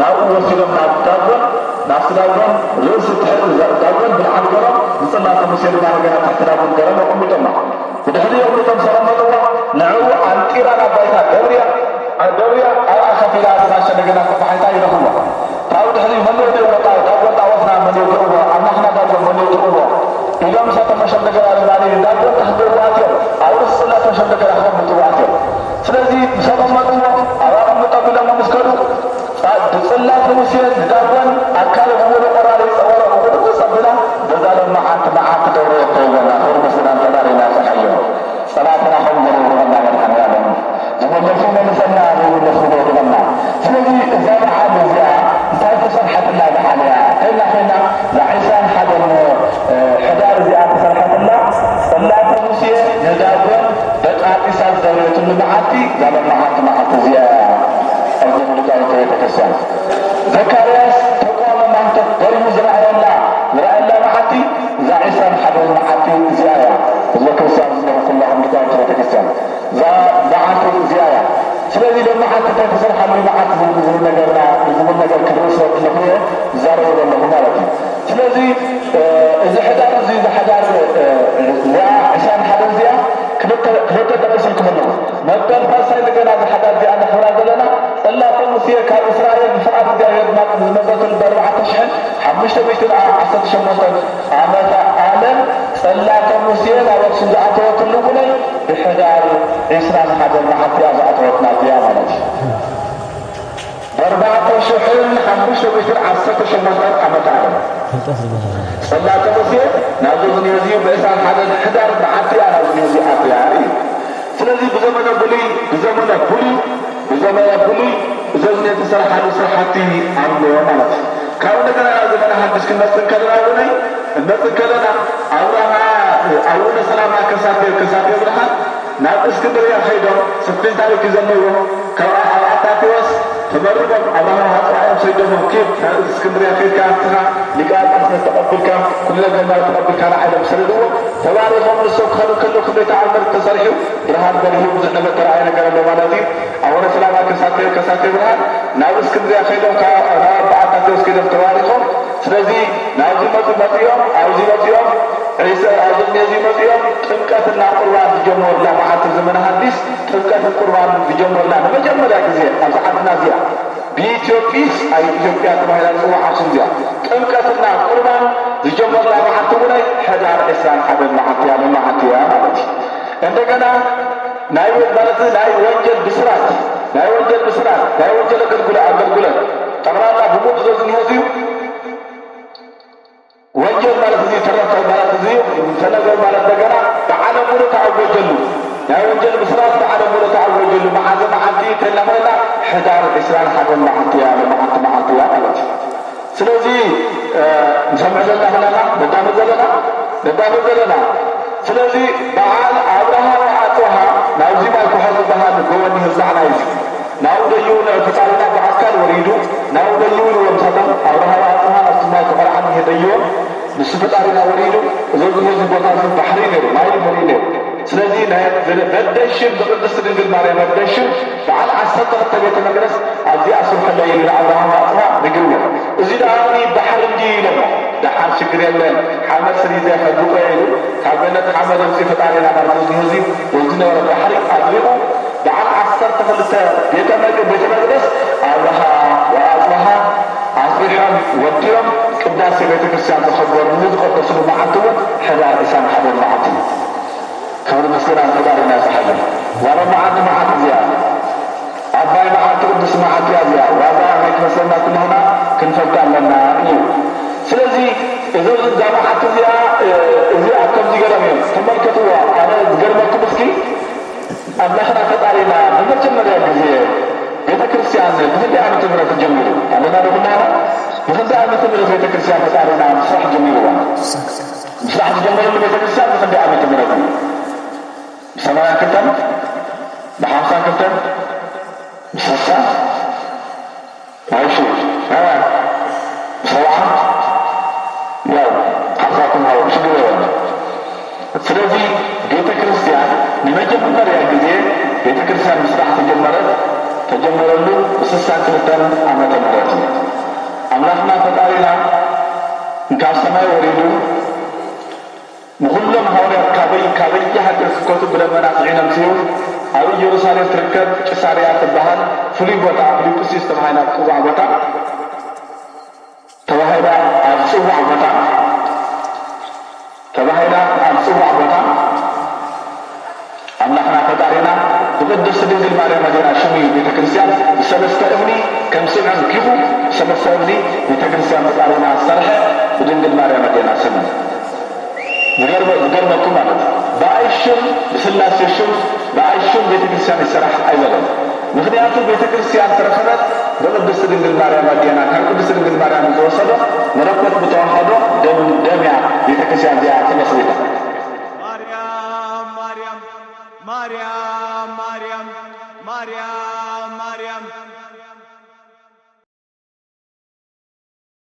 ናብኡ ወሲዶም ናብ ዳጎን፣ ናብቲ ዳጎን ርእሲ ትሕቲ ዳጎን ብልዓል ገሮም፣ ንጽላተ ሙሴ ድማ ነገራ ትሕቲ ዳጎን ገሮም ኣቐሚጦማ። ብድሕሪኡ እቶም ዝተቐመጥዎ ንዕኡ ኣንጢራ ናብ ባይታ ደብርያ፣ ደብርያ ኣብኣ ከፊላ ዝማሸ ነገና ተባሒታ ይረኽብዎ። ካብኡ ድሕሪኡ መን የውድቕዎ? ጣ-፣ ዳጎን ጣዖትና መን የውድቕዎ? ኣምላኽና ዳጎን መን የውድቕዎ? ኢሎም እሳቶም መሸም ነገራ ድማ ዳጎን ከሕድርዎ ኣትዮም። ኣብ ርእሲ ጽላተ መሸም ነገራ ከቐምጥዎ ኣትዮም። ስለዚ ምስ ኣቐመጥዎ ኣብኣ ኣቐምጦም ኢሎም ምስ ከዱ ብጽላት ንሙሴ ንዳጎን ኣካለ ብምሉእ ቆራሪጸ ወረቐ ብድርብጽ ኣቢላ በዛ ለማዓንቲ መዓልቲ ደብረዮ ኮይነና። ክብሪ ምስጋና ንፈጣሪና ይብጽሓዮ። ጸላእትና ከም ዘረውርቐና መድሓኒዓለም ዝመለሱ ይመልሰና፣ ዘይመለሱ ይደግመና። ስለዚ እዛ በዓል እዚኣ እንታይ ተሰርሐትላ በዓል እያ? ተይልና ኮይና እዛ ዕስራን ሓደን ሕዳር እዚኣ ተሰርሐትላ ጽላተ ሙሴ ንዳጎን በጣጢሳ ዝደብረየትሉ መዓልቲ እዛ ለማዓንቲ መዓልቲ እዚኣ እያ። ኣዞም ሊቃውንቲ ቤተክርስትያን ዘካርያስ ተቃውሞ ማንተት በሪሁ ዝረኣየላ፣ ዝረኣየላ መዓልቲ እዛ ዕስራን ሓደን መዓልቲ እዚኣ እያ። ህዝበ ክርስትያን ዝነበሩ ኩላኹም ሊቃውንቲ ቤተክርስትያን እዛ መዓልቲ እዚኣ እያ። ስለዚ ሎም መዓልቲ እንታይ ተሰርሓሉ መዓልቲ ዝብል ዝብል ነገርና ዝብል ነገር ክርእስ ወዲ ንኽሪኦ ዝዛረቡ ዘለኹ ማለት እዩ። ስለዚ እዚ ሕዳር እዚ እዚ ሓዳር እዚኣ ዕስራን ሓደን እዚኣ ክልተ ክልተ ጠቂስልኩም ኣለኹ። መበል ሳልሳይ እንደገና እዚ ሓዳር እዚኣ ነኽብራ ዘለና ጽላተ ሙሴ ካብ እስራኤል ብፍቓድ እግዚኣብሔር ናብ ዝመጸትሉ ብኣርባዕተ ሽሕን ሓሙሽተ ሚእትን ዓሰርተ ሸሞንተን ዓመተ ዓለም ጽላተ ሙሴ ናብ ኣክሱም ዝኣተወትሉ እውነይ ብሕዳር ዕስራን ሓደን መዓልቲ እያ ዝኣተወትና እዚኣ ማለት እዩ። ብኣርባዕተ ሽሕን ሓሙሽተ ሚእትን ዓሰርተ ሸሞንተን ዓመተ ዓለም ጽላተ ሙሴ ናብዚ እዝኒ እዚ ብዕስራን ሓደን ሕዳር መዓልቲ እያ ናብዚ እዝኒ እዚ ኣትያ እዩ። ስለዚ ብዘመነ ብሉይ ብዘመነ ብሉይ ብዘመነ ብሉይ እዚ እዝኒ ዝተሰርሓሉ ስራሕቲ ኣሎ ማለት እዩ። ካብ እንደገና ናብ ዘመነ ሓድሽ ክንመጽእ እንከለና እውን እንመጽእ እንከለና ኣብርሃ ኣቡነ ሰላማ ከሳቴ ከሳቴ ብርሃን ናብ እስክንድርያ ከይዶም ስፍልታዊት እዩ ዘለዎ። ካብ ኣብ ኣታቴዎስ ተመሪቖም ኣብርሃ ኣጽብሃ እዮም ሰይዶሞም። ኪድ ናብ እስክንድርያ ከይድካ ንስኻ ሊቀ ጳጳስነት ተቐቢልካ ኩሉ ነገር ናብ ተቐቢልካ ንዓይ ኢሎም ሰደድዎ። ተባሪኾም ንሶም ክኸዱ ከለዉ ክንደይ ተኣምር ተሰሪሑ ብርሃን በሪሁ ብዙሕ ነገር ተራእየ ነገር ኣሎ ማለት እዩ። ኣቡነ ሰላማ ከሳቴ ከሳቴ ብርሃን ናብ እስክንድርያ ከይዶም ካብ ናብ ኣባ ኣታቴዎስ ከይዶም ተባሪኾም። ስለዚ ናብዚ መጡ መጥዮም ኣብዚ መጥዮም ዒሰ ኣብዚ ነዚ መጥዮም ጥምቀትና ቁርባን ዝጀመሩላ መዓልቲ ዘመነ ሓዲስ ጥምቀትን ቁርባን ዝጀመሩላ ንመጀመርያ ግዜ ኣብዚ ዓድና እዚኣ ብኢትዮጵስ ኣብ ኢትዮጵያ ተባሂላ ዝፅዋዕ ኣክሱም እዚኣ ጥምቀትና ቁርባን ዝጀመሩላ መዓልቲ እውን ሕዳር ዕስራን ሓደን መዓልቲ እያ መዓልቲ እያ ማለት እዩ። እንደገና ናይ ማለት ናይ ወንጀል ብስራት ናይ ወንጀል ብስራት ናይ ወንጀል ኣገልግሎ ኣገልግሎት ጠቕላላ ብሙሉ ዘዝንሄ እዩ። ወንጀል ማለት እዚ ተረፈ ማለት እዚ ተነገር ማለት እንደገና ብዓለም ሙሉ ተኣወጀሉ ናይ ወንጀል ብስራት ብዓለም ሙሉ ተኣወጀሉ መዓዘ መዓልቲ ተናመላ ሕዳር ዕስራን ሓደን መዓልቲ እያ መዓልቲ መዓልቲ እያ ማለት እዩ። ስለዚ ንሰምዕ ዘለና ክለና ነዳምፅ ዘለና ነዳምፅ ዘለና ስለዚ በዓል ኣብርሃ ኣፅብሃ ናብዚ ማይ ኩሖ ዝበሃል ጎወኒ ህዝባዕና እዩ። ናብኡ ደይቡ ንዕፍፃልና ብኣካል ወሪዱ ናብኡ ደይቡ ንወምሳቶም ኣብርሃ ኣፅብሃ ናብቲ ማይ ኩሖ ዓሚ ደይቦም ንሱ ፈጣሪና ወሪዱ እዞም እዚ ቦታ እዚ ባሕሪ ነይሩ ማይ ፈሪ ነይሩ። ስለዚ ናይ በደሽም ብቅድስቲ ድንግል ማርያም በደሽም በዓል ዓሰርተ ክልተ ቤተ መቅደስ ኣብዚኣ ስርሐለይ ኢሉ ንኣብርሃም ኣፅብሃ ነጊርዎ። እዚ ደኣ ባሕሪ እንዲ ኢሎሞ ደሓር ሽግር የለን ሓመድ ስሪተ ከድቆ ኢሉ ካብ ገነት ሓመድ ኣምፂኡ ፈጣሪና ማለት እዚ ህዝቢ በዚ ነበረ ባሕሪ ኣድሪቑ በዓል ዓሰርተ ክልተ ቤተ መቅ ቤተ መቅደስ ኣብርሃ ወኣፅብሃ ኣስሪሖም ወዲኦም ቅዳሴ ቤተ ክርስቲያን ዘኸበርሉ ዝቀደስሉ መዓልቲ እውን ሕዳር ዕስራን ሓደን መዓልቲ እዩ። ክብሪ ምስጋና ንፈጣሪና ይብጽሓዮ። ዋላ መዓልቲ መዓልቲ እዚኣ ዓባይ መዓልቲ ቅዱስ መዓልቲ እያ እዚኣ ዋጋ ናይ ትመስለና ኩላህና ክንፈልጣ ኣለና እዩ። ስለዚ እዚ እዛ መዓልቲ እዚኣ እዚኣ ከምዚ ገይሮም እዮም ተመልከትዋ። ኣነ ዝገርመኩም እስኪ ኣምላኽና ፈጣሪና ብመጀመርያ ግዜ ቤተ ክርስቲያን ብክንደይ ዓመተ ምህረት ጀሚሩ ኣለና ዶ ኩላህና ብክንደይ ዓመተ ምህረት ቤተ ክርስቲያን ፈጣሪና ምስራሕ ጀሚርዋ? ምስራሕ ዝጀመረሉ ቤተክርስትያን ብክንደይ ዓመተ ምህረት እዩ? ብሰማንያ ክልተን ብሓምሳን ክልተን ብስሳን ማይሹ ብሰብዓን ያው ሓሳኩም ሃው ሽግር የለን። ስለዚ ቤተክርስትያን ንመጀመርያ ግዜ ቤተክርስትያን ምስራሕ ተጀመረት ተጀመረሉ ብስሳን ክልተን ዓመተ ምህረት እዩ። ኣምላኽና ፈጣሪና ካብ ሰማይ ወሪዱ ንኹሎም ሃዋርያት ካበይ ካበይ ሃገር ክከቱ ብደመና ጽዒኖም ሲኡ ኣብ ኢየሩሳሌም ትርከብ ቂሳርያ ትበሃል ፍሉይ ቦታ፣ ፊልጵስዩስ ተባሂላ ትጽዋዕ ቦታ ተባሂላ ኣብ ጽዋዕ ቦታ ተባሂላ ኣብ ጽዋዕ ቦታ ኣምላኽና ፈጣሪና ብቅድስቲ ድንግል ማርያም ኣዴና ሽሙ እዩ ቤተ ክርስቲያን ብሰለስተ እምኒ ከም ስምዒ ርኪቡ ብሰለስተ እምኒ ቤተ ክርስቲያን ፈጣሪና ዝሰርሐ ብድንግል ማርያም ኣዴና ስም እዩ። ዝገርመ- ዝገርመኩም ማለት እዩ። ብኣይ ሽም ብስላሴ ሽም ብኣይ ሽም ቤተ ክርስቲያን ይሰራሕ ኣይበለን። ምኽንያቱ ቤተ ክርስቲያን ተረኸበት ብቅድስቲ ድንግል ማርያም ኣዴና ካብ ቅድስቲ ድንግል ማርያም ዝወሰዶ መለኮት ብተዋህዶ ደም ደም እያ ቤተ ክርስቲያን እዚኣ ተመስሪታ። ማርያም ማርያም ማርያም ማርያም ማርያም ማርያም